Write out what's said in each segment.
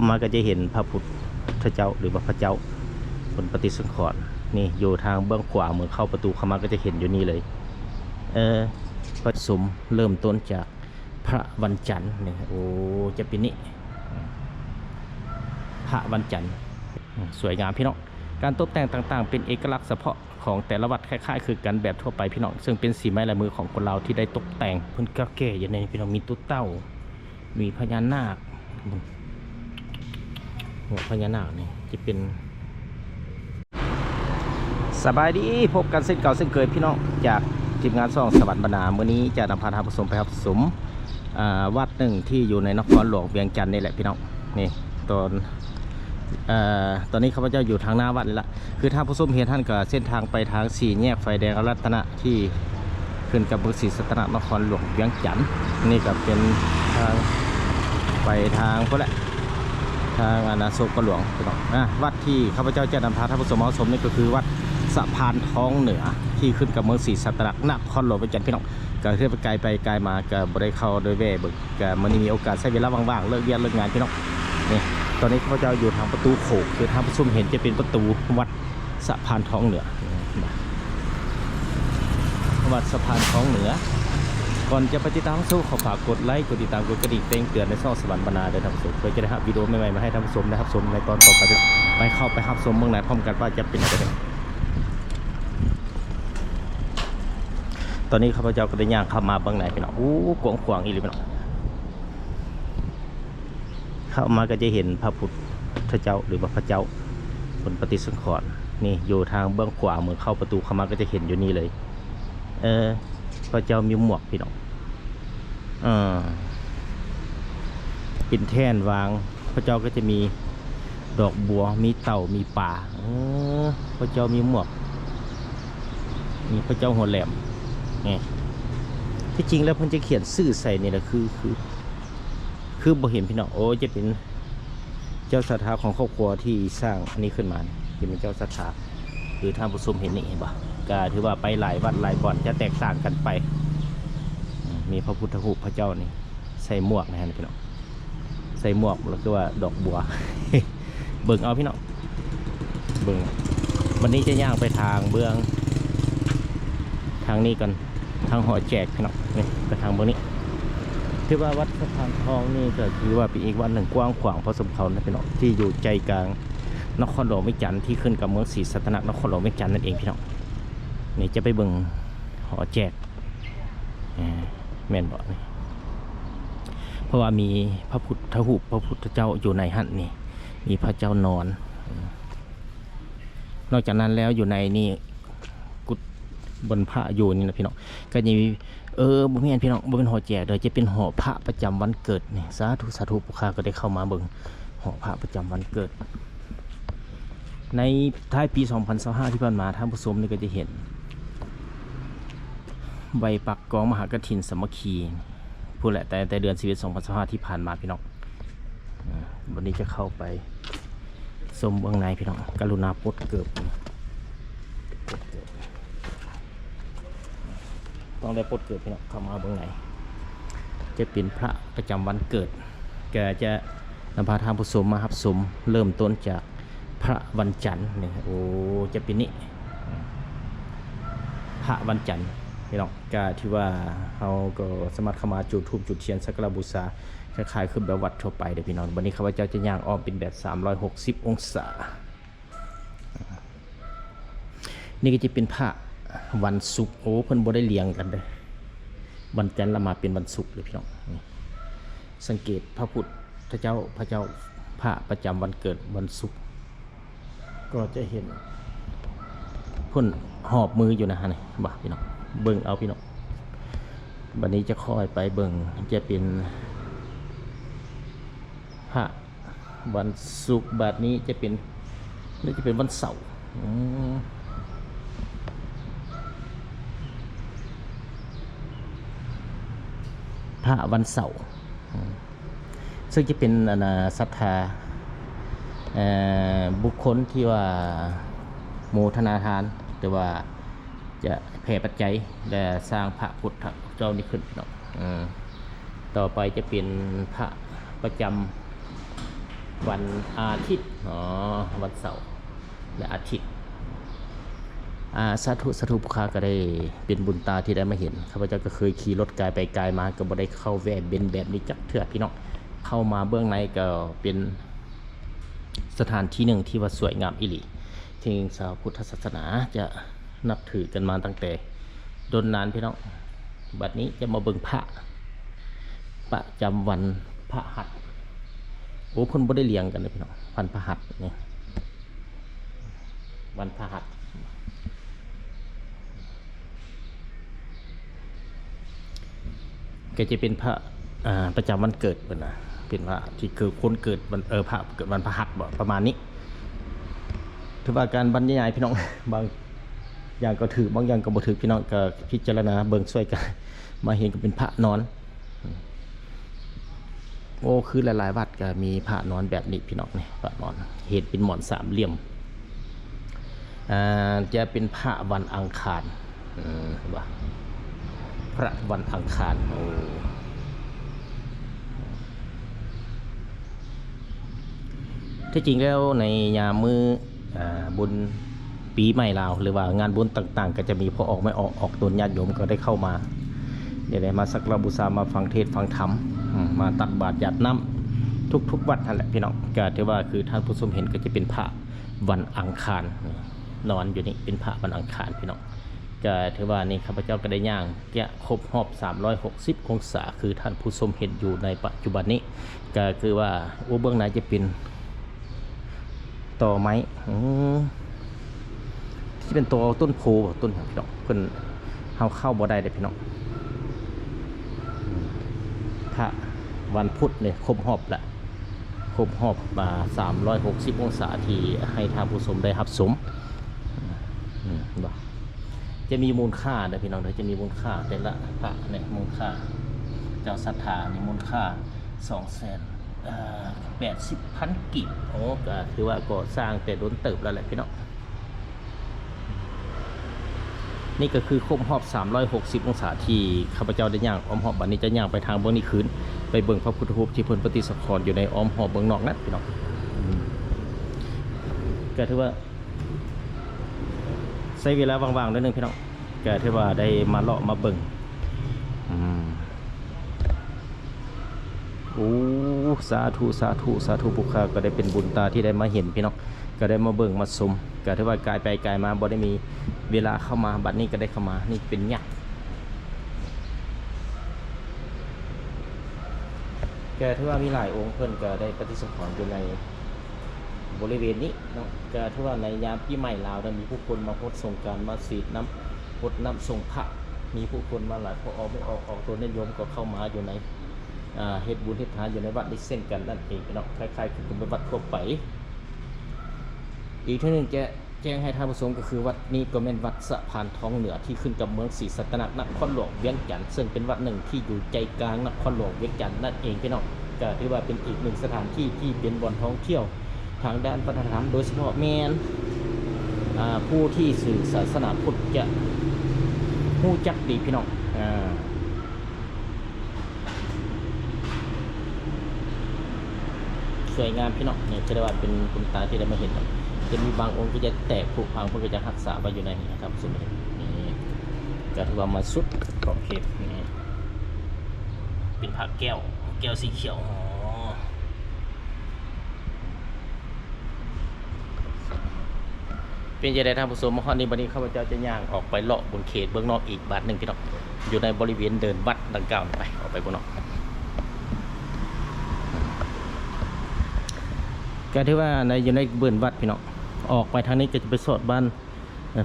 ມາກໍຈະເຫັນພະພຸດທະເຈົ້າ ຫຼືວ່າພະເຈົ້າເພິ່ນປະຕິສັງຂອນ ນີ້ຢູ່ທາງເບື້ອງຂວາມື ເຂົ້າປະຕູເຂົ້າມາກໍຈະເຫັນຢູ່ນີ້ເລີຍ. ເອີ ປະສົມເລີ່ມຕົ້ນຈາກພະວັນຈັນນີ້ ໂອ້ ຈະເປັນນີ້ ພະວັນຈັນ ສວຍງາມພີ່ນ້ອງ. ການຕົບແຕ່ງຕ່າງໆ ເປັນເອກະລັກສະເພາະຂອງແຕ່ລະວັດ ຄ້າຍໆຄືກັນແບບທົ່ວໄປພີ່ນ້ອງ ເຊິ່ງເປັນສີໄມ້ລາຍມືຂອງຄົນລາວທີ່ໄດ້ຕົກແຕ່ງ. ເພິ່ນກໍແກ່ຢູ່ໃນພີ່ນ້ອງ ມີຕົວເຕົ່າ ມີພະຍານາກ ຫົວພະຍານາກນີ້ຈະເປັນ ສະບາຍດີ ພົບກັນເຊັ່ນເກົ່າເຊັ່ນເຄີຍພີ່ນ້ອງ ຈາກທີມງານຊ່ອງສະຫວັນບັນນາ. ມື້ນີ້ຈະນຳພາທ່ານຜູ້ຊົມໄປຮັບຊົມ ອ່າ ວັດໜຶ່ງທີ່ຢູ່ໃນນະຄອນຫຼວງວຽງຈັນນີ້ແຫຼະພີ່ນ້ອງ. ນີ້ ຕອນ ເອີ ຕອນນີ້ຂ້າພະເຈົ້າຢູ່ທາງໜ້າວັດນີ້ລະ ຄືທ່ານຜູ້ຊົມເຫັນຫັ້ນ ກໍເສັ້ນທາງໄປທາງສີ່ແຍກໄຟແດງລັດຕະນະ ທີ່ຂຶ້ນກັບເມືອງສີສັດຕະນະ ນະຄອນຫຼວງວຽງຈັນ. ນີ້ກໍເປັນທາງໄປທາງພຸ້ນແຫຼະ ທາງ ອັນ ອະໂສກຫຼວງພີ່ນ້ອງ. ອ່າ ວັດທີ່ຂ້າພະເຈົ້າຈະນຳພາທ່ານຜູ້ຊົມມາຊົມນີ້ ກໍຄືວັດສະພານທອງເໜືອ ທີ່ຂຶ້ນກັບເມືອງສີສັດຕະນະ ນະຄອນຫຼວງວຽງຈັນພີ່ນ້ອງ. ກໍຄືໄປໄກໄປໄກມາ ກໍບໍ່ໄດ້ເຂົ້າໄດ້ແວ່ເບິ່ງ ກະມື້ນີ້ມີໂອກາດໃຊ້ເວລາວ່າງໆ ເລີກວຽກເລີກງານພີ່ນ້ອງ. ນີ້ ຕອນນີ້ຂ້າພະເຈົ້າຢູ່ທາງປະຕູໂຂງ ຄືທ່ານຜູ້ຊົມເຫັນຈະເປັນປະຕູວັດສະພານທອງເໜືອ ວັດສະພານທອງເໜືອ. ກ່ອນຈະໄປຕິດຕາມຮັບຊົມ ຂໍຝາກກົດໄລ ກົດຕິດຕາມ ກົດກະດິ່ງແຈ້ງເຕືອນໃນຊ່ອງສະຫວັນບັນນາເດີທ່ານຜູ້ຊົມ ເພື່ອຈະໄດ້ຮັບວິດີໂອໃໝ່ໆ ມາໃຫ້ທ່ານຜູ້ຊົມໄດ້ຮັບຊົມໃນຕອນຕໍ່ໄປ. ໄປເຂົ້າໄປຮັບຊົມເບື້ອງໃນພ້ອມກັນວ່າຈະເປັນຈັ່ງໃດ. ຕອນນີ້ຂ້າພະເຈົ້າກໍໄດ້ຍ່າງເຂົ້າມາເບື້ອງໃນພີ່ນ້ອງ. ໂອ້ ກວ້າງຂວາງອີ່ຫຼີພີ່ນ້ອງ. ເຂົ້າມາກໍຈະເຫັນພະພຸດທະເຈົ້າ ຫຼືວ່າພະເຈົ້າເພິ່ນປະຕິສັງຂອນ ນີ້ຢູ່ທາງເບື້ອງຂວາມື ເຂົ້າປະຕູເຂົ້າມາກໍຈະເຫັນຢູ່ນີ້ເລີຍ. ເອີ ພະເຈົ້າມີໝວກພີ່ນ້ອງ ເອີ ເປັນແທ່ນວາງ. ພະເຈົ້າກໍຈະມີດອກບົວ ມີເຕົ່າ ມີປາ. ເອີ ພະເຈົ້າມີໝວກ ມີພະເຈົ້າຫົວແຫຼມ. ນີ້ ທີ່ຈິງແລ້ວເພິ່ນຈະຂຽນຊື່ໃສ່ນີ້ລະ ຄື ຄື ຄືບໍ່ເຫັນພີ່ນ້ອງ. ໂອ້ ຈະເປັນເຈົ້າສັດທາຂອງຄອບຄົວທີ່ສ້າງອັນນີ້ຂຶ້ນມານີ້ ຈະເປັນເຈົ້າສັດທາ ຄືທ່ານຜູ້ຊົມເຫັນນີ້ ເຫັນບໍ່? ກໍຖືວ່າໄປຫຼາຍວັດຫຼາຍບ່ອນ ຈະແຕກຕ່າງກັນໄປ. ອືມ ມີພະພຸດທະຮູບພະເຈົ້ານີ້ ໃສ່ໝວກນະພີ່ນ້ອງ ໃສ່ໝວກ ແລ້ວຄືວ່າດອກບົວ. ເບິ່ງເອົາພີ່ນ້ອງ ເບິ່ງ. ບັດນີ້ຈະຍ່າງໄປທາງເບື້ອງ ທາງນີ້ກ່ອນ ທາງຫໍແຈກພີ່ນ້ອງ. ນີ້ ໄປທາງເບື້ອງນີ້ ຖືວ່າວັດສະພານທອງນີ້ກໍຖືວ່າເປັນອີກວັດໜຶ່ງກວ້າງຂວາງພໍສົມຄວນນະພີ່ນ້ອງ ທີ່ຢູ່ໃຈກາງນະຄອນຫຼວງວຽງຈັນ ທີ່ຂຶ້ນກັບເມືອງສີສັດຕະນະ ນະຄອນຫຼວງວຽງຈັນນັ້ນເອງພີ່ນ້ອງ. ນີ້ຈະໄປເບິ່ງຫໍແຈກ ເອີ ແມ່ນບໍ່ນີ້? ເພາະວ່າມີພະພຸດທະຮູບ ພະພຸດທະເຈົ້າຢູ່ໃນຫັ້ນນີ້ ມີພະເຈົ້ານອນ. ນອກຈາກນັ້ນແລ້ວ ຢູ່ໃນນີ້ ກຸດບ່ອນພະຢູ່ນີ້ນະພີ່ນ້ອງ ກໍຍັງມີ ເອີ ບໍ່ແມ່ນພີ່ນ້ອງ ບໍ່ແມ່ນຫໍແຈກເດີ ຈະເປັນຫໍພະປະຈຳວັນເກີດນີ້. ສາທຸ ສາທຸ ພວກຂ້າກໍໄດ້ເຂົ້າມາເບິ່ງຫໍພະປະຈຳວັນເກີດ ໃນທ້າຍປີສອງພັນຊາວຫ້າທີ່ຜ່ານມາ ທ່ານຜູ້ຊົມນີ້ກໍຈະເຫັນໃບປັກກອງມະຫາກະຖິນສາມັກຄີ ພຸ້ນແຫຼະ ແຕ່ ແຕ່ເດືອນສິບເອັດ ສອງພັນຊາວຫ້າທີ່ຜ່ານມາພີ່ນ້ອງ. ເອີ ບັດນີ້ຈະເຂົ້າໄປຊົມເບື້ອງໃນພີ່ນ້ອງ. ກະລຸນາປົດເກີບ ປົດເກີບ ຕ້ອງໄດ້ປົດເກີບພີ່ນ້ອງ. ເຂົ້າມາເບິ່ງໃນ ຈະເປັນພະປະຈຳວັນເກີດ ກໍຈະ ນຳພາທ່ານຜູ້ຊົມມາຮັບຊົມ ເລີ່ມຕົ້ນຈາກພະວັນຈັນນີ້ ໂອ້ ຈະເປັນນີ້ ພະວັນຈັນພີ່ນ້ອງ. ກະຖືວ່າເຮົາກໍສາມາດເຂົ້າມາຈູດທູບຈູດທຽນສັກກາລະບູຊາ ຄ້າຍໆຄືແບບວັດທົ່ວໄປເດີພີ່ນ້ອງ. ບັດນີ້ຂ້າພະເຈົ້າຈະຍ່າງອ້ອມເປັນແບບສາມຮ້ອຍຫົກສິບອົງສາ. ນີ້ກໍຈະເປັນພະວັນສຸກ ໂອ້ ເພິ່ນບໍ່ໄດ້ລຽງກັນເດີ ວັນຈັນລະມາເປັນວັນສຸກເລີຍພີ່ນ້ອງ. ນີ້ ສັງເກດພະພຸດທະເຈົ້າ ພະເຈົ້າ ພະປະຈຳວັນເກີດວັນສຸກ ກໍຈະເຫັນເພິ່ນຫອບມືຢູ່ນະ ຫັ້ນນີ້ ບໍ່ພີ່ນ້ອງ ເບິ່ງເອົາພີ່ນ້ອງ. ບັດນີ້ຈະຄ່ອຍໄປເບິ່ງ ຈະເປັນພະ ວັນສຸກ ບາດນີ້ຈະເປັນ ໜ້າຈະເປັນວັນເສົາ ອືມ ພະວັນເສົາ ອືມ ເຊິ່ງຈະເປັນ ອັນນ່າ ສັດທາ ເອີ ບຸກຄົນທີ່ວ່າໂມທະນາທານ ຫຼືວ່າ ຈະແຜ່ປັດໄຈ ແລະ ສ້າງພະພຸດທະເຈົ້ານີ້ຂຶ້ນເນາະ. ເອີ ຕໍ່ໄປຈະເປັນພະປະຈຳ ວັນອາທິດ ອໍ ວັນເສົາ ແລະ ອາທິດ. ອາ ສາທຸ ສາທຸ ຜູ້ຂ້າກໍໄດ້ເປັນບຸນຕາທີ່ໄດ້ມາເຫັນ. ຂ້າພະເຈົ້າກໍເຄີຍຂີ່ລົດກາຍໄປກາຍມາ ກໍບໍ່ໄດ້ເຂົ້າແວ່ເບັນແບບນີ້ຈັກເທື່ອ ພີ່ນ້ອງ. ເຂົ້າມາເບື້ອງໃນກໍເປັນສະຖານທີ່ໜຶ່ງທີ່ວ່າສວຍງາມອີ່ຫຼີ ທີ່ຊາວພຸດທະສາສະໜາຈະນັບຖືກັນມາຕັ້ງແຕ່ດົນນານ ພີ່ນ້ອງ. ບັດນີ້ຈະມາເບິ່ງພະປະຈຳວັນພະຫັດ. ໂອ້ ເພິ່ນບໍ່ໄດ້ລຽງກັນເດ້ ພີ່ນ້ອງ. ວັນພະຫັດນີ້ ວັນພະຫັດ ກໍຈະເປັນພະ ອ່າ ປະຈຳວັນເກີດເພິ່ນນະ ເປັນພະທີ່ເກີດ ຄົນເກີດວັນ ເອີ ພະເກີດວັນພະຫັດບໍ ປະມານນີ້. ຖືວ່າການບັນຍາຍ ພີ່ນ້ອງ ບາງຢ່າງກໍຖືກ ບາງຢ່າງກໍບໍ່ຖືກ ພີ່ນ້ອງກໍພິຈາລະນາເບິ່ງຊ່ວຍກັນ. ມາເຫັນກໍເປັນພະນອນ. ໂອ້ ຄືຫຼາຍໆວັດກໍມີພະນອນແບບນີ້ ພີ່ນ້ອງ ນີ້ ພະນອນ ເຮັດເປັນໝອນສາມຫຼ່ຽມ. ອ່າ ຈະເປັນພະວັນອັງຄານ ອືມ ວ່າ ພະວັນອັງຄານ. ໂອ້ ທີ່ຈິງແລ້ວໃນຍາມມື້ ອ່າ ບຸນປີໃໝ່ລາວ ຫຼືວ່າງານບຸນຕ່າງໆ ກໍຈະມີພໍ່ອອກແມ່ອອກ ອອກຕົນ ຍາດໂຍມກໍໄດ້ເຂົ້າມາ ໄດ້ ໄດ້ມາສັກກາລະບູຊາ ມາຟັງເທດຟັງທຳ ອືມ ມາຕັກບາດຢາດນ້ຳ ທຸກໆວັດຫັ້ນແຫຼະ ພີ່ນ້ອງ. ກໍຖືວ່າຄືທ່ານຜູ້ຊົມເຫັນ ກໍຈະເປັນພະວັນອັງຄານ ນອນຢູ່ນີ້ ເປັນພະວັນອັງຄານ ພີ່ນ້ອງ. ກະຖືວ່ານີ້ຂ້າພະເຈົ້າກະໄດ້ຍ່າງຈະຄົບຮອບສາມຮ້ອຍຫົກສິບອົງສາ ຄືທ່ານຜູ້ຊົມເຫັນຢູ່ໃນປັດຈຸບັນນີ້ ກະຄືວ່າ ໂອ້ ເບື້ອງໃນຈະເປັນຕໍໄມ້ ອືມ ທີ່ເປັນຕໍຕົ້ນໂພ ຕົ້ນຫຍັງ ພີ່ນ້ອງ ເພິ່ນ ເຮົາເຂົ້າບໍ່ໄດ້ເດ້ ພີ່ນ້ອງ. ພະວັນພຸດນີ້ຄົບຮອບລະ ຄົບຮອບ ອ່າ ສາມຮ້ອຍຫົກສິບອົງສາທີ່ໃຫ້ທ່ານຜູ້ຊົມໄດ້ຮັບຊົມ ອືມ ເຫັນບໍ່? ຈະມີມູນຄ່າເດີພີ່ນ້ອງເດີ ຈະມີມູນຄ່າແຕ່ລະພະນີ້ ມູນຄ່າເຈົ້າສັດທານີ້ມູນຄ່າສອງແສນ ເອີ ແປດສິບພັນກີບ. ໂອ້ ກໍຖືວ່າກໍ່ສ້າງແຕ່ດົນເຕີບແລ້ວແຫຼະພີ່ນ້ອງ. ນີ້ກໍຄືຄົບຮອບສາມຮ້ອຍຫົກສິບອົງສາທີ່ຂ້າພະເຈົ້າໄດ້ຍ່າງອ້ອມຮອບ. ບັດນີ້ຈະຍ່າງໄປທາງເບື້ອງນີ້ຄືນ ໄປເບິ່ງພະພຸດທະຮູບທີ່ເພິ່ນປະຕິສະຖານຢູ່ໃນອ້ອມຮອບເບື້ອງນອກນັ້ນ ພີ່ນ້ອງ. ອືມ ກໍຖືວ່າ ໃຊ້ເວລາວ່າງໆໜ້ອຍໜຶ່ງພີ່ນ້ອງ ກະຖືວ່າໄດ້ມາເລາະມາເບິ່ງ ອືມ ໂອ້ ສາທຸ ສາທຸ ສາທຸ ຜູ້ຂ້າກໍໄດ້ເປັນບຸນຕາທີ່ໄດ້ມາເຫັນພີ່ນ້ອງ ກໍໄດ້ມາເບິ່ງມາຊົມ ກະຖືວ່າກາຍໄປກາຍມາບໍ່ໄດ້ມີເວລາເຂົ້າມາ ບັດນີ້ກໍໄດ້ເຂົ້າມາ ນີ້ເປັນຍັກ ກະຖືວ່າມີຫຼາຍອົງ ເພິ່ນກະໄດ້ປະຕິສະຖານຢູ່ໃນ ບໍລິເວນນີ້ເນາະ ກະຖືວ່າໃນຍາມປີໃໝ່ລາວນັ້ນ ມີຜູ້ຄົນມາຫົດສົງການ ມາສີດນ້ຳ ຫົດນ້ຳສົງພະ ມີຜູ້ຄົນມາຫຼາຍ ພໍອອກໄປອອກ ອອກໂຕນຍາດໂຍມກໍເຂົ້າມາຢູ່ໃນ ອ່າ ເຮັດບຸນເຮັດທານຢູ່ໃນວັດນີ້ເຊັ່ນກັນນັ້ນເອງເນາະ ຄ້າຍໆຄືເປັນວັດທົ່ວໄປ. ອີກເທື່ອໜຶ່ງຈະແຈ້ງໃຫ້ທ່ານຜູ້ຊົມ ກໍຄືວັດນີ້ກໍແມ່ນວັດສະພານທອງເໜືອ ທີ່ຂຶ້ນກັບເມືອງສີສັດຕະນາກ ນະຄອນຫຼວງວຽງຈັນ ເຊິ່ງເປັນວັດໜຶ່ງທີ່ຢູ່ໃຈກາງນະຄອນຫຼວງວຽງຈັນນັ້ນເອງພີ່ນ້ອງ. ກໍຖືວ່າເປັນອີກໜຶ່ງສະຖານທີ່ທີ່ເປັນບ່ອນທ່ອງທ່ຽວທາງດ້ານວັດທະນະທຳ ໂດຍສະເພາະແມ່ນ ອ່າ ຜູ້ທີ່ຖືສາສະໜາພຸດຈະຮູ້ຈັກດີພີ່ນ້ອງ ອາ ສວຍງາມພີ່ນ້ອງ. ນີ້ຖືວ່າເປັນບຸນຕາທີ່ໄດ້ມາເຫັນ ຈະມີບາງອົງທີ່ຈະແຕກຜຸພັງ ເພິ່ນກໍຈະຮັກສາໄວ້ຢູ່ໃນນີ້ນະ ທ່ານຜູ້ຊົມ ນີ້ ກໍຖືວ່າມາສຸດຂອບເຂດນີ້ ເປັນພະແກ້ວ ແກ້ວສີຂຽວ ອໍ ເປັນຈັ່ງໃດທ່ານຜູ້ຊົມ ມາຮອດນີ້ ບັດນີ້ຂ້າພະເຈົ້າຈະຍ່າງອອກໄປເລາະເບິ່ງເຂດເບື້ອງນອກອີກບາດໜຶ່ງພີ່ນ້ອງ ຢູ່ໃນບໍລິເວນເດີ່ນວັດດັ່ງກ່າວນີ້ ໄປ ອອກໄປເບື້ອງນອກ ກໍຖືວ່າໃນ ຢູ່ໃນເດີ່ນວັດພີ່ນ້ອງ ອອກໄປທາງນີ້ກໍຈະໄປສອດບ້ານ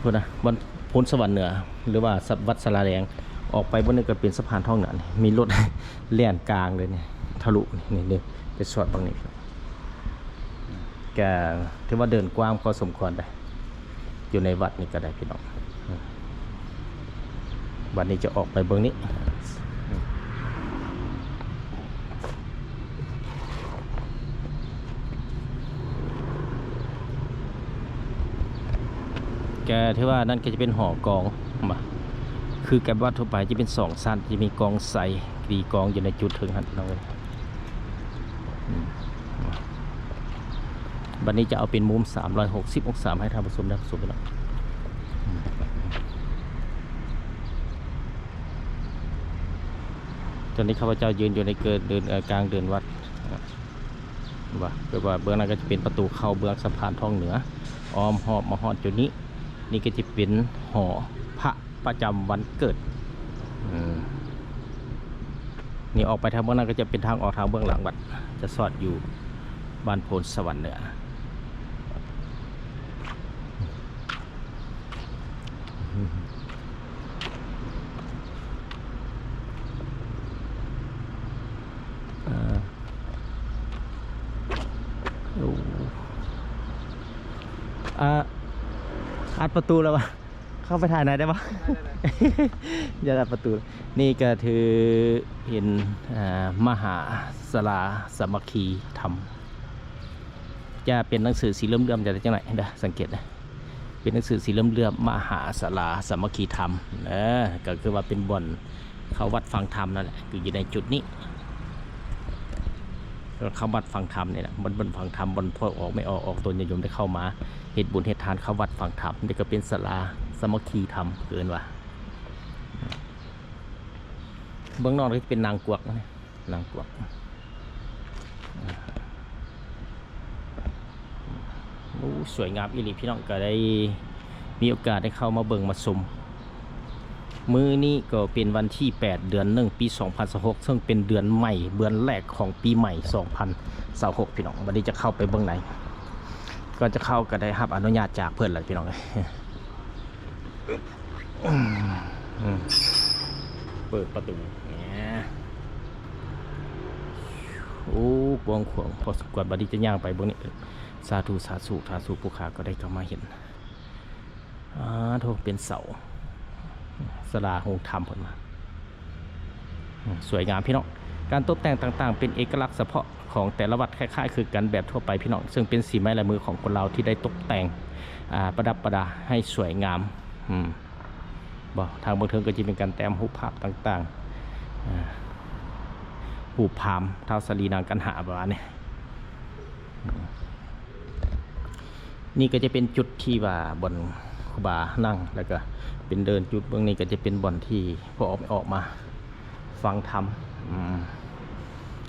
ພຸ້ນນະ ວັດໂພນສະຫວັນເໜືອ ຫຼືວ່າ ສະ ວັດສາລາແດງ ອອກໄປບ່ອນນີ້ກໍເປັນສະພານທອງເໜືອ ມີລົດແລ່ນກາງເລີຍນີ້ ທະລຸນີ້ ນີ້ ໄປສອດບັງນີ້ ກະຖືວ່າເດີ່ນກວ້າງພໍສົມຄວນໄດ໋ ຢູ່ໃນວັດນີ້ກໍໄດ້ພີ່ນ້ອງ. ບັດນີ້ຈະອອກໄປເບິ່ງນີ້ ກະຖືວ່ານັ້ນກໍຈະເປັນຫໍກອງ ມາ ຄືກັບວັດທົ່ວໄປຈະເປັນສອງຊັ້ນ ຈະມີກອງໃສຕີກອງຢູ່ໃນຈຸດເທິງຫັ້ນພີ່ນ້ອງເອີຍ. ອືມ ບັດນີ້ຈະເອົາເປັນມຸມສາມຮ້ອຍຫົກສິບອົງສາໃຫ້ທ່ານຜູ້ຊົມໄດ້ຊົມເນາະ. ຕອນນີ້ຂ້າພະເຈົ້າຢືນຢູ່ໃນເກີດເດີ່ນ ເອີ ກາງເດີ່ນວັດ ວ່າ ແບບວ່າເບື້ອງນັ້ນກໍຈະເປັນປະຕູເຂົ້າເບື້ອງສະພານທອງເໜືອ ອ້ອມຮອບມາຮອດຈຸດນີ້. ນີ້ກໍຈະເປັນຫໍພະປະຈຳວັນເກີດ. ອືມ ນີ້ອອກໄປທາງເບື້ອງນັ້ນກໍຈະເປັນທາງອອກທາງເບື້ອງຫຼັງວັດ ຈະສອດຢູ່ບ້ານໂພນສະຫວັນເໜືອ. ເອີ ໂອ້ ອາ ອັດປະຕູແລ້ວວະ ເຂົ້າໄປຖ່າຍໃນໄດ້ບໍ່? ໄດ້ໆ ຢ່າອັດປະຕູ. ນີ້ກໍຖືເຫັນ ອາ ມະຫາສາລາສາມັກຄີທຳ ຈະເປັນໜັງສືສີເຫຼື້ອມໆ ຈະໄດ້ຈັ່ງໃດເດີ ສັງເກດເດີ ເປັນໜັງສືສີເຫຼື້ອມໆ ມະຫາສາລາສາມັກຄີທຳ ເອີ ກໍຄືວ່າເປັນບ່ອນເຂົ້າວັດຟັງທຳນັ້ນແຫຼະ ຄືຢູ່ໃນຈຸດນີ້ ເຂົ້າວັດຟັງທຳນີ້ແຫຼະ ບ່ອນ ບ່ອນຟັງທຳ ບ່ອນພໍ່ອອກແມ່ອອກ ອອກຕົນຍາດໂຍມໄດ້ເຂົ້າມາເຮັດບຸນເຮັດທານ ເຂົ້າວັດຟັງທຳ. ນີ້ກໍເປັນສາລາສາມັກຄີທຳ ເອີ້ນວ່າ ເບື້ອງນອກນີ້ເປັນນາງກວັກ ນາງກວັກ. ໂອ້ ສວຍງາມອີ່ຫຼີພີ່ນ້ອງ ກໍໄດ້ມີໂອກາດໄດ້ເຂົ້າມາເບິ່ງມາຊົມ. ມື້ນີ້ກໍເປັນວັນທີແປດ ເດືອນໜຶ່ງ ປີສອງພັນຊາວຫົກ ເຊິ່ງເປັນເດືອນໃໝ່ ເດືອນແລກຂອງປີໃໝ່ສອງພັນຊາວຫົກ ພີ່ນ້ອງ. ບັດນີ້ຈະເຂົ້າໄປເບິ່ງໃນ ກ່ອນຈະເຂົ້າກໍໄດ້ຮັບອະນຸຍາດຈາກເພິ່ນແລ້ວ ພີ່ນ້ອງເອີຍ. ອືມ ເປີດປະຕູ ໂອ້ ກວ້າງຂວາງພໍສົມຄວນ. ບັດນີ້ຈະຍ່າງໄປເບິ່ງນີ້ ສາທຸ ສາທຸ ສາທຸ ຜູ້ຂ້າກໍໄດ້ເຂົ້າມາເຫັນ ອາ ໂທ້ ເປັນເສົາສາລາໂຮງທຳເພິ່ນວ່າ ສວຍງາມພີ່ນ້ອງ. ການຕົບແຕ່ງຕ່າງໆ ເປັນເອກະລັກສະເພາະຂອງແຕ່ລະວັດ ຄ້າຍໆຄືກັນແບບທົ່ວໄປພີ່ນ້ອງ ເຊິ່ງເປັນສີໄມ້ລາຍມືຂອງຄົນລາວທີ່ໄດ້ຕົບແຕ່ງ ອາ ປະດັບປະດາໃຫ້ສວຍງາມ ອືມ ບໍ່ ທາງເບື້ອງເທິງກໍຈະເປັນການແຕ້ມຮູບພາບຕ່າງໆ ອາ ຮູບພາມທ້າວສາລີນາງກັນຫາ ປະມານນີ້. ນີ້ກໍຈະເປັນຈຸດທີ່ວ່າບ່ອນຄູບານັ່ງ ແລ້ວກໍເປັນເດີ່ນຈຸດເບື້ອງນີ້ກໍຈະເປັນບ່ອນທີ່ພໍ່ອອກ ອອກມາຟັງທຳ. ອືມ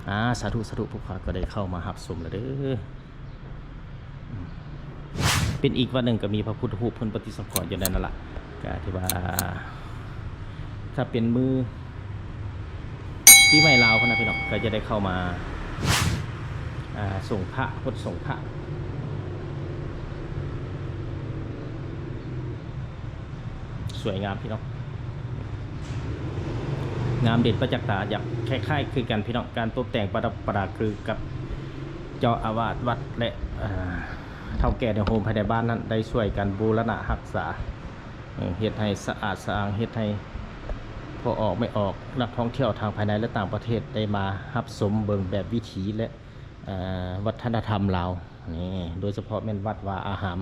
ອາ ສາທຸ ສາທຸ ພວກຂ້າກໍໄດ້ເຂົ້າມາຮັບຊົມແລ້ວເດີ. ອືມ ເປັນອີກວັດໜຶ່ງກໍມີພະພຸດທະຮູບເພິ່ນປະຕິສັງຂອນຢູ່ໃນນັ້ນລະ ກໍຖືວ່າ ຖ້າເປັນມື້ປີໃໝ່ລາວພຸ້ນນະພີ່ນ້ອງ ກໍຈະໄດ້ເຂົ້າມາ ອາ ສົງພະ ຫົດສົງພະ ສວຍງາມພີ່ນ້ອງ ງາມເດັ່ນປະຈັກຕາ ຢາກຄ້າຍໆຄືກັນພີ່ນ້ອງ ການຕົບແຕ່ງປະດັບປະດາຄືກັບເຈົ້າອາວາດວັດ ແລະ ເອີ ເຖົ້າແກ່ໃນໂຮມພາຍໃນບ້ານນັ້ນ ໄດ້ຊ່ວຍກັນບູລະນະຮັກສາ ເອີ ເຮັດໃຫ້ສະອາດສະອ້າງ ເຮັດໃຫ້ພໍ່ອອກແມ່ອອກ ນັກທ່ອງທ່ຽວທາງພາຍໃນ ແລະ ຕ່າງປະເທດ ໄດ້ມາຮັບຊົມເບິ່ງແບບວິຖີ ແລະ ເອີ ວັດທະນະທຳລາວນີ້ ໂດຍສະເພາະແມ່ນວັດວາອາຮາມ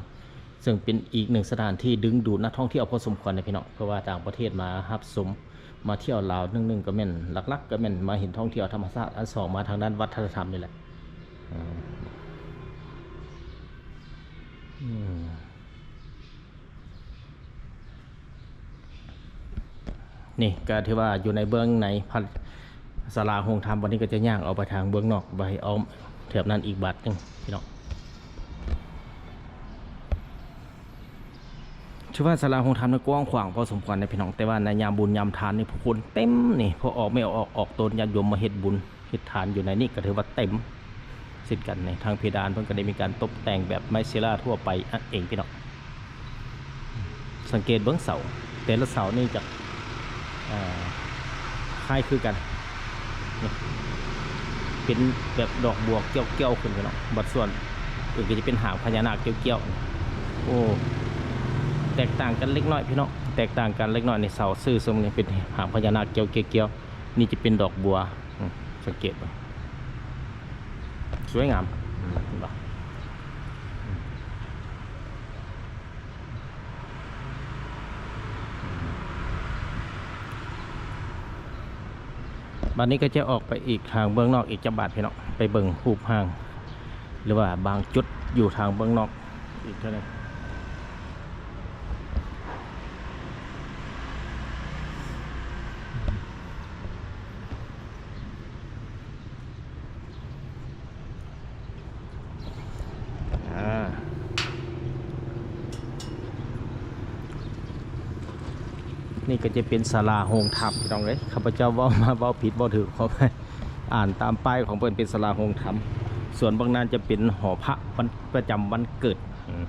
ເຊິ່ງເປັນອີກໜຶ່ງສະຖານທີ່ດຶງດູດນັກທ່ອງທ່ຽວພໍສົມຄວນເດ້ພີ່ນ້ອງ ເພາະວ່າຕ່າງປະເທດມາຮັບຊົມ ມາທ່ຽວລາວ ໜຶ່ງ ໜຶ່ງກໍແມ່ນ ຫຼັກໆກໍແມ່ນມາເຫັນທ່ອງທ່ຽວທຳມະຊາດ ອັນສອງມາທາງດ້ານວັດທະນະທຳນີ້ແຫຼະ. ອືມ ອືມ ນີ້ກໍຖືວ່າຢູ່ໃນເບື້ອງໃນພະສາລາໂຮງທຳ. ບັດນີ້ກໍຈະຍ່າງອອກໄປທາງເບື້ອງນອກ ໄປອ້ອມແຖບນັ້ນອີກບາດໜຶ່ງພີ່ນ້ອງ. ຖືວ່າສາລາໂຮງທຳນີ້ກວ້າງຂວາງພໍສົມຄວນເດ້ພີ່ນ້ອງ ແຕ່ວ່າໃນຍາມບຸນຍາມທານນີ້ ຜູ້ຄົນເຕັມນີ້ ພໍ່ອອກແມ່ອອກ ອອກຕົນຍາດໂຍມມາເຮັດບຸນ ເຮັດທານຢູ່ໃນນີ້ກໍຖືວ່າເຕັມເຊັ່ນກັນ. ນີ້ທາງເພດານເພິ່ນກໍໄດ້ມີການຕົບແຕ່ງແບບໄມ້ເຊລາທົ່ວໄປນັ້ນເອງພີ່ນ້ອງ. ສັງເກດເບິ່ງເສົາ ແຕ່ລະເສົານີ້ຈະ ເອີ ຄ້າຍຄືກັນ ນີ້ເປັນແບບດອກບົວກ່ຽວໆຂຶ້ນພີ່ນ້ອງ. ບັດສ່ວນອື່ນກໍຈະເປັນຫາງພະຍານາກກ່ຽວໆ. ໂອ້ ແຕກຕ່າງກັນເລັກນ້ອຍພີ່ນ້ອງ ແຕກຕ່າງກັນເລັກນ້ອຍ. ໃນເສົາຊື່ຊົງນີ້ເປັນຫາງພະຍານາກກ່ຽວໆ ນີ້ຈະເປັນດອກບົວ. ອືມ ສັງເກດເບິ່ງ ສວຍງາມ ອືມ ເຫັນບໍ່? ອືມ ບັດນີ້ກໍຈະອອກໄປອີກທາງເບື້ອງນອກອີກຈັກບາດພີ່ນ້ອງ ໄປເບິ່ງຮູບຮ່າງ ຫຼືວ່າບາງຈຸດຢູ່ທາງເບື້ອງນອກອີກເທື່ອໜຶ່ງ. ອາ ນີ້ກໍຈະເປັນສາລາໂຮງທຳ ພີ່ນ້ອງເອີຍ. ຂ້າພະເຈົ້າເວົ້າມາເວົ້າຜິດເວົ້າຖືກ ຂໍອະໄພ. ອ່ານຕາມປ້າຍຂອງເພິ່ນເປັນສາລາໂຮງທຳ, ສ່ວນເບື້ອງໜ້າຈະເປັນຫໍພະວັນ ປະຈຳວັນເກີດ. ອືມ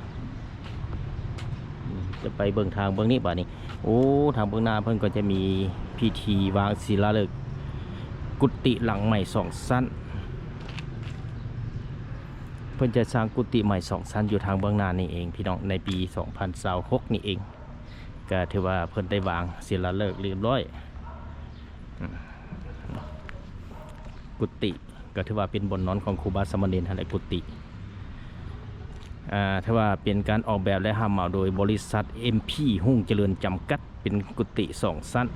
ຈະໄປເບິ່ງທາງເບື້ອງນີ້ບາດນີ້. ໂອ້ ທາງເບື້ອງໜ້າເພິ່ນກໍຈະມີພິທີວາງສິລາເລີກກຸຕິຫຼັງໃໝ່ສອງຊັ້ນ. ເພິ່ນຈະສ້າງກຸຕິໃໝ່ສອງຊັ້ນຢູ່ທາງເບື້ອງໜ້ານີ້ເອງ ພີ່ນ້ອງ, ໃນປີສອງພັນຊາວຫົກນີ້ເອງ. ກໍຖືວ່າເພິ່ນໄດ້ວາງສິລາເລີກຮຽບຮ້ອຍ. ອືມ ກຸຕິ ກໍຖືວ່າເປັນບ່ອນນອນຂອງຄູບາສາມະເນນຫັ້ນແຫຼະ ກຸຕິ. ອ່າ ຖືວ່າເປັນການອອກແບບ ແລະ ຮັບເໝົາໂດຍບໍລິສັດ ເອັມພີ ຮຸ່ງຈະເລີນ ຈຳກັດ, ເປັນກຸຕິສອງຊັ້ນ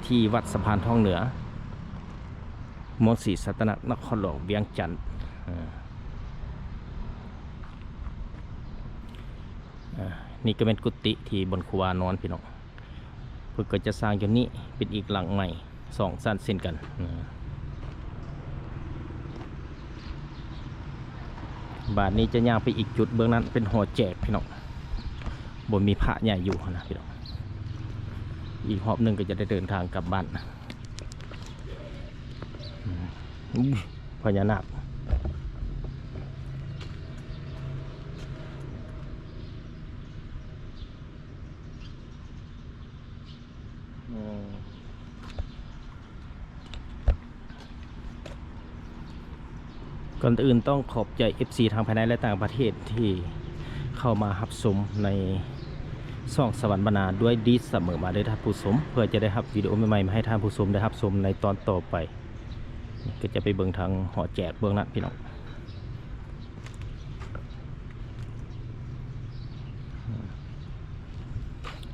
ທີ່ວັດສະພານທອງເໜືອ ເມືອງສີສັດຕະນະ ນະຄອນຫຼວງວຽງຈັນ. ອ່າ ອ່າ ນີ້ກໍແມ່ນກຸຕິທີ່ບ່ອນຄູບານອນ ພີ່ນ້ອງ. ເພິ່ນກໍຈະສ້າງຢູ່ນີ້ເປັນອີກຫຼັງໃໝ່ສອງຊັ້ນເຊັ່ນກັນ. ບາດນີ້ຈະຍ່າງໄປອີກຈຸດເບື້ອງນັ້ນເປັນຫໍແຈກ ພີ່ນ້ອງ, ບໍ່ມີພະໃຫຍ່ຢູ່ຫັ້ນນະ ພີ່ນ້ອງ. ອີກຮອບໜຶ່ງກໍຈະໄດ້ເດີນທາງກັບບ້ານ. ອືມ ອຸ້ຍ ພະຍານາກ. ອືມ ກ່ອນອື່ນຕ້ອງຂອບໃຈ ເອັຟຊີ ທັງພາຍໃນ ແລະ ຕ່າງປະເທດ ທີ່ເຂົ້າມາຮັບຊົມໃນຊ່ອງສະຫວັນບັນນາດ້ວຍດີສະເໝີມາເດີທ່ານຜູ້ຊົມ, ເພື່ອຈະໄດ້ຮັບວິດີໂອໃໝ່ໆ ມາໃຫ້ທ່ານຜູ້ຊົມໄດ້ຮັບຊົມໃນຕອນຕໍ່ໄປ. ກໍຈະໄປເບິ່ງທາງຫໍແຈກເບື້ອງນັ້ນ ພີ່ນ້ອງ.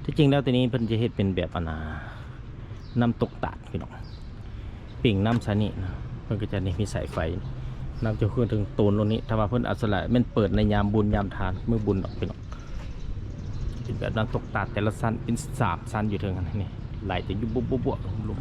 ທີ່ຈິງແລ້ວຕົວນີ້ເພິ່ນຈະເຮັດເປັນແບບ ອັນນ່າ ນ້ຳຕົກຕາດ ພີ່ນ້ອງ, ເປັ່ງນ້ຳໃສ່ນີ້ນະ. ເພິ່ນກໍຈະ ນີ້ ມີສາຍໄຟ, ນ້ຳຈະຂຶ້ນເຖິງໂຕນໂລນນີ້. ຖ້າວ່າເພິ່ນອາດຈະແມ່ນເປີດໃນຍາມບຸນຍາມທານ ມື້ບຸນດອກ ພີ່ນ້ອງ. ເປັນແບບນ້ຳຕົກຕາດແຕ່ລະຊັ້ນເປັນສາມຊັ້ນຢູ່ເທິງຫັ້ນນະ, ນີ້ ໄຫຼແຕ່ຢູ່ບຸບໆ ລົງ.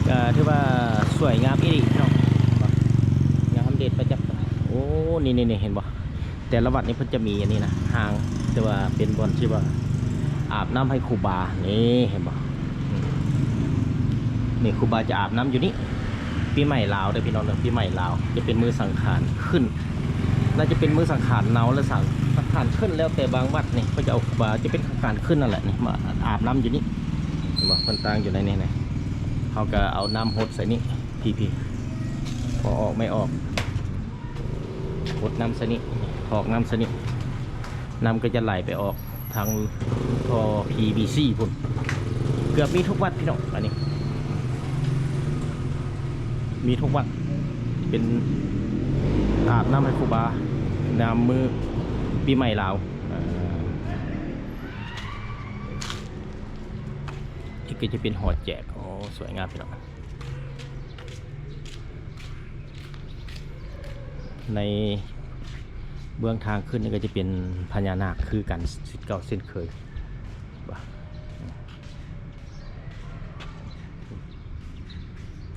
ກໍຖືວ່າສວຍງາມອີ່ຫຼີເນາະ, ງາມເດັດປະຈັກ. ໂອ້ ນີ້ໆ ເຫັນບໍ່? ແຕ່ລະວັດນີ້ເພິ່ນຈະມີອັນນີ້ນະ ຮ່າງ ແຕ່ວ່າເປັນບ່ອນທີ່ວ່າອາບນ້ຳໃຫ້ຄູບາ. ນີ້ເຫັນບໍ່? ອືມ ນີ້ຄູບາຈະອາບນ້ຳຢູ່ນີ້. ປີໃໝ່ລາວເດີພີ່ນ້ອງເດີ, ປີໃໝ່ລາວຈະເປັນມື້ສັງຂານຂຶ້ນ, ໜ້າຈະເປັນມື້ສັງຂານເນົາ ຫຼື ສັງ ສັງຂານຂຶ້ນ ແລ້ວແຕ່ບາງວັດນີ້ເຂົາຈະເອົາຄູບາ ຈະເປັນສັງຂານຂຶ້ນນັ້ນແຫຼະ. ນີ້ມາອາບນ້ຳຢູ່ນີ້ ເຫັນບໍ່? ເພິ່ນຕັ້ງຢູ່ໃນນີ້ນະ, ເຮົາກໍເອົານ້ຳຫົດໃສ່ນີ້ ພີ້ໆ ພໍອອກໄມ່ອອກ. ຫົດນ້ຳໃສ່ນີ້ ຖອກນ້ຳໃສ່ນີ້, ນ້ຳກໍຈະໄຫຼໄປອອກທາງທໍ່ ພີວີຊີ ພຸ້ນ. ເກືອບມີທຸກວັດພີ່ນ້ອງ, ອັນນີ້ມີທຸກວັດ ເປັນອາບນ້ຳໃຫ້ຄູບາ ຍາມມື້ປີໃໝ່ລາວ. ນີ້ກໍຈະເປັນຫໍແຈກ. ໂອ້ ສວຍງາມພີ່ນ້ອງ. ໃນເບື້ອງທາງຂຶ້ນນີ້ກໍຈະເປັນພະຍານາກຄືກັນ ເຊັ່ນເກົ່າເຊັ່ນເຄີຍ.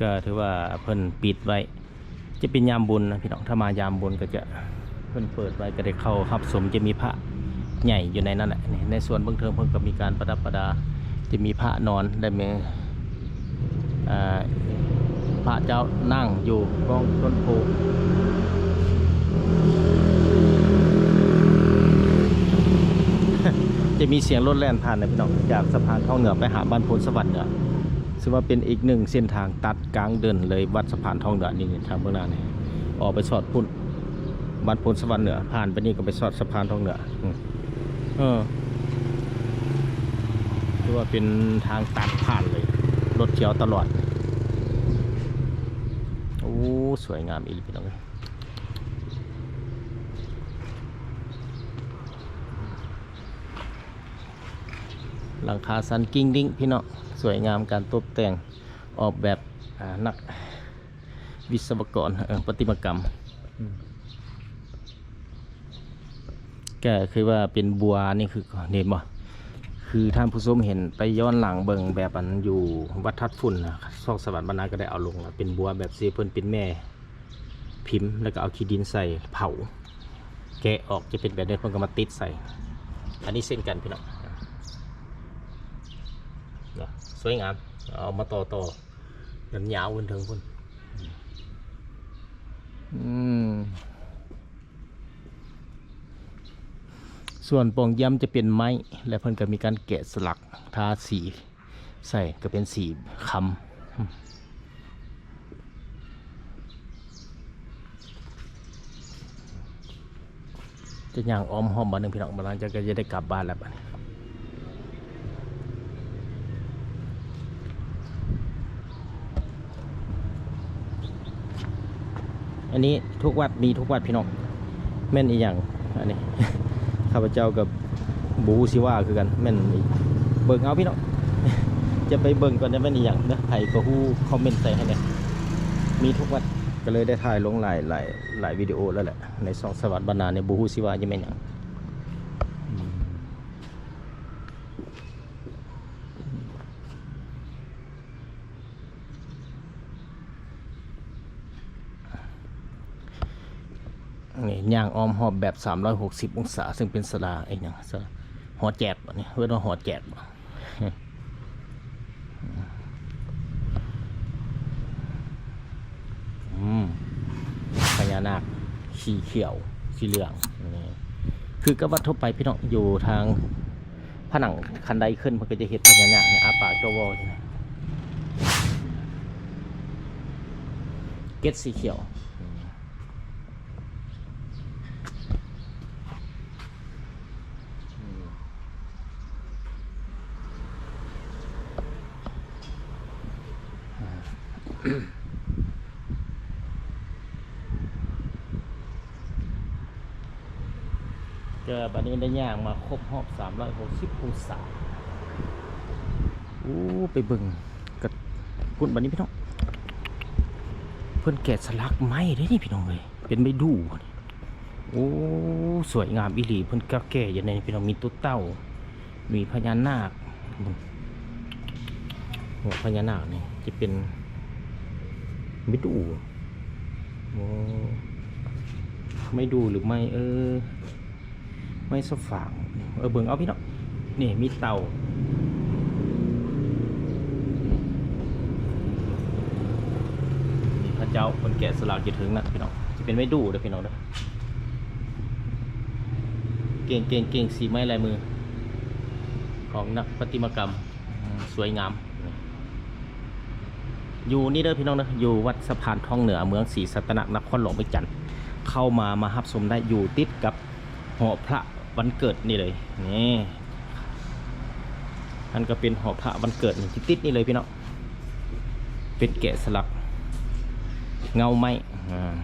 ກໍຖືວ່າເພິ່ນປິດໄວ້ ຈະເປັນຍາມບຸນນະພີ່ນ້ອງ, ຖ້າມາຍາມບຸນກໍຈະ ເພິ່ນເປີດໄວ້ ກໍໄດ້ເຂົ້າຮັບຊົມ, ຈະມີພະໃຫຍ່ຢູ່ໃນນັ້ນແຫຼະ. ໃນສ່ວນເບື້ອງເທິງເພິ່ນກໍມີການປະດັບປະດາ, ຈະມີພະນອນ ແລະ ມີ ອ່າ ພະເຈົ້ານັ່ງຢູ່ກ້ອງຕົ້ນໂພ. ຈະມີສຽງລົດແລ່ນຜ່ານນະພີ່ນ້ອງ, ຈາກສະພານທອງເໜືອໄປຫາບ້ານໂພນສະຫວັນເໜືອ. ຖືວ່າເປັນອີກໜຶ່ງເສັ້ນທາງຕັດກາງເດີ່ນເລີຍວັດສະພານທອງເໜືອນີ້, ທາງເບື້ອງໜ້ານີ້ ອອກໄປສອດພຸ້ນ ບ້ານໂພນສະຫວັນເໜືອ, ຜ່ານໄປນີ້ກໍໄປສອດສະພານທອງເໜືອ. ອືມ ເອີ ຖືວ່າເປັນທາງຕັດຜ່ານເລີຍ, ລົດຈະເອົາຕະຫຼອດ. ໂອ້ ສວຍງາມອີ່ຫຼີພີ່ນ້ອງເອີຍ. ຫຼັງຄາສັນກິ້ງດິ້ງ ພີ່ນ້ອງ ສວຍງາມການຕົບແຕ່ງ ອອກແບບ ອ່າ ນັກວິສະວະກອນ ເອີ ປະຕິມາກຳ ອືມ ກໍຄືວ່າເປັນບົວນີ້ ຄື ເຫັນບໍ່ ຄືທ່ານຜູ້ຊົມເຫັນໄປຍ້ອນຫຼັງເບິ່ງແບບອັນຢູ່ວັດທາດຝຸ່ນນະ ຊ່ອງສະຫວັນບັນນາກໍໄດ້ເອົາລົງລະ ເປັນບົວແບບຊີ້ ເພິ່ນເປັນແມ່ພິມ ແລ້ວກໍເອົາຂີ້ດິນໃສ່ເຜົາ ແກະອອກຈະເປັນແບບໃດ ເພິ່ນກໍມາຕິດໃສ່ ອັນນີ້ເຊັ່ນກັນພີ່ນ້ອງເນາະ ສວຍງາມ ເອົາມາຕໍ່ ຕໍ່ ຍາວໆ ເຖິງພຸ້ນ ອືມ ສ່ວນປ່ອງຢ້ຳຈະເປັນໄມ້ ແລະ ເພິ່ນກໍມີການແກະສະຫຼັກທາສີໃສ່ ກໍເປັນສີຄຳ ຈະຍ່າງອ້ອມຮອບບາດໜຶ່ງພີ່ນ້ອງ ບາດນັ້ນຈະ ກໍຈະໄດ້ກັບບ້ານແລ້ວບາດນີ້ ອັນນີ້ທຸກວັດ ມີທຸກວັດພີ່ນ້ອງ ແມ່ນອີ່ຫຍັງ ອັນນີ້ ຂ້າພະເຈົ້າກໍບໍ່ຮູ້ຊິວ່າຄືກັນ ແມ່ນອີ່ ເບິ່ງເອົາພີ່ນ້ອງ ຈະໄປເບິ່ງກ່ອນ ຈະແມ່ນອີ່ຫຍັງເດີ ໃຜກໍຮູ້ຄອມເມັນໃສ່ໃຫ້ແດ່ ມີທຸກວັດ ກໍເລີຍໄດ້ຖ່າຍລົງຫຼາຍ ຫຼາຍ ຫຼາຍວິດີໂອແລ້ວແຫຼະ ໃນຊ່ອງສະຫວັນບັນນານີ້ ບໍ່ຮູ້ຊິວ່າຈະແມ່ນຫຍັງ ອືມ ນີ້ຍ່າງອ້ອມຮອບແບບສາມຮ້ອຍຫົກສິບອົງສາ ເຊິ່ງເປັນສາລາອີ່ຫຍັງ ຫອແຈກ ອັນນີ້ເອີ້ນວ່າຫອແຈກ ອືມ ພະຍານາກສີຂຽວ ສີເຫຼືອງ ນີ້ ຄືກັບວັດທົ່ວໄປພີ່ນ້ອງ ຢູ່ທາງຜະໜັງຄັນໄດຂຶ້ນ ເພິ່ນກໍຈະເຮັດພະຍານາກນີ້ ອ້າປາກຈໍວໍຢູ່ນີ້ ເກັດສີຂຽວ. ກໍບາດນີ້ໄດ້ຍ່າງມາຄົບຮອບສາມຮ້ອຍຫົກສິບອົງສາ ໂອ້ ໄປເບິ່ງກັນພຸ້ນ ບາດນີ້ພີ່ນ້ອງ ເພິ່ນແກະສະຫຼັກໄມ້ເດ້ນີ້ພີ່ນ້ອງເອີຍ ເປັນໄມ້ດູ່ ໂອ້ ສວຍງາມອີ່ຫຼີ ເພິ່ນກໍແກະຢູ່ໃນນີ້ພີ່ນ້ອງ ມີຕົວເຕົ່າ ມີພະຍານາກ ຫົວພະຍານາກນີ້ຈະເປັນໄມ້ດູ່ ໂອ້ ໄມ້ດູ່ ຫຼື ໄມ້ ເອີ ໄມ້ສະຝາງ ເອີ ເບິ່ງເອົາພີ່ນ້ອງ ນີ້ມີເຕົ່າ ນີ້ເຂົາເຈົ້າເພິ່ນແກະສະຫຼັກຢູ່ເທິງນັ້ນພີ່ນ້ອງ ຈະເປັນໄມ້ດູ່ເດີພີ່ນ້ອງເດີ ເກັ່ງໆໆ ສີໄມ້ລາຍມືຂອງນັກປະຕິມາກຳ ອືມ ສວຍງາມ ຢູ່ນີ້ເດີພີ່ນ້ອງເດີ ຢູ່ວັດສະພານທອງເໜືອ ເມືອງສີສັດຕະນະ ນະຄອນຫຼວງວຽງຈັນ ເຂົ້າມາ ມາຮັບຊົມໄດ້ ຢູ່ຕິດກັບຫໍພະວັນເກີດນີ້ເລີຍ ນີ້ ອັນກໍເປັນຫໍພະວັນເກີດນີ້ ຕິດໆນີ້ເລີຍພີ່ນ້ອງ ເປັນແກະສະຫຼັກເງົາໄມ້ ອ່າ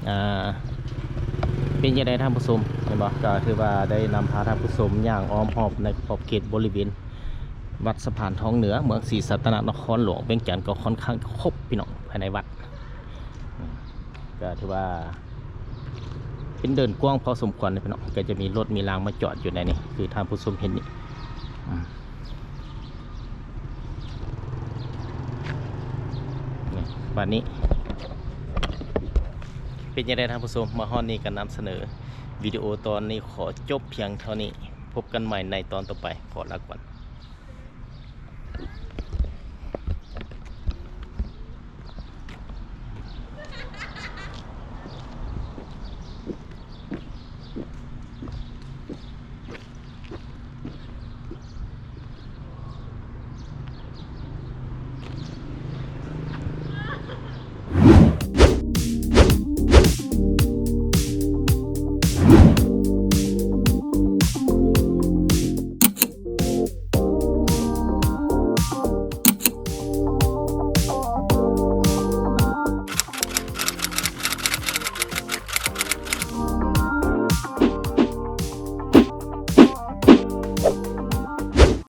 ອ່າ ເປັນຈັ່ງໃດທ່ານຜູ້ຊົມ ແມ່ນບໍ່? ກໍຖືວ່າໄດ້ນຳພາທ່ານຜູ້ຊົມຍ່າງອ້ອມຮອບໃນຂອບເຂດບໍລິເວນວັດສະພານທອງເໜືອ ເມືອງສີສັດຕະນະ ນະຄອນຫຼວງວຽງຈັນ ກໍຄ່ອນຂ້າງຄົບພີ່ນ້ອງ ພາຍໃນວັດ ກໍຖືວ່າເປັນເດີ່ນກວ້າງພໍສົມຄວນເດ້ພີ່ນ້ອງ ກໍຈະມີລົດມີລາງມາຈອດຢູ່ໃນນີ້ ຄືທ່ານຜູ້ຊົມເຫັນນີ້ ອືມ ນີ້ ບາດນີ້ ເປັນຈັ່ງໃດທ່ານຜູ້ຊົມ ມາຮອດນີ້ກໍນຳສະເໜີວິດີໂອຕອນນີ້ຂໍຈົບພຽງເທົ່ານີ້ ພົບກັນໃໝ່ໃນຕອນຕໍ່ໄປ ຂໍລາກ່ອນ.